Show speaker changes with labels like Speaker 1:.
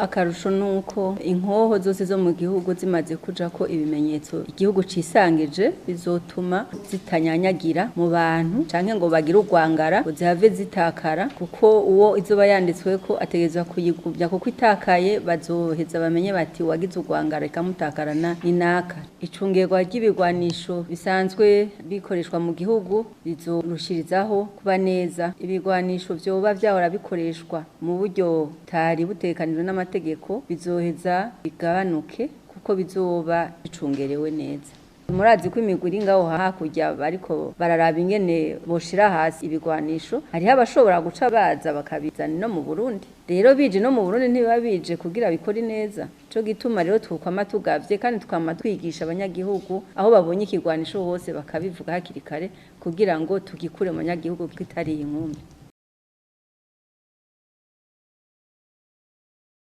Speaker 1: Akarusho nuko inkoho zose zo mu gihugu zimaze kujako ibimenyetso igihugu cisangije, bizotuma zitanyanyagira mu bantu canke ngo bagire urwangara ngo zihave zitakara, kuko uwo izoba yanditsweko ategerezwa kuyigumya, kuko itakaye bazoheza bamenye bati uwagize urwangara ikamutakarana ni naka. Icungerwa ry'ibigwanisho bisanzwe bikoreshwa mu gihugu bizorushirizaho kuba neza. Ibigwanisho vyoba vyahora bikoreshwa mu buryo butari butegekanijwe n'amategeko bizoheza bigabanuke, kuko bizoba bicungerewe neza. Murazi ko imigwi iri ngaho hakurya bariko bararaba ingene boshira hasi ibigwanisho, hariho abashobora guca baza bakabizana no mu Burundi. Rero bije no mu Burundi ntibiba bije kugira bikore neza. Ico gituma rero twokwama tugavye kandi twama twigisha abanyagihugu aho babonye ikigwanisho hose bakabivuga hakiri kare, kugira ngo tugikure mu banyagihugu kitari inkumbi.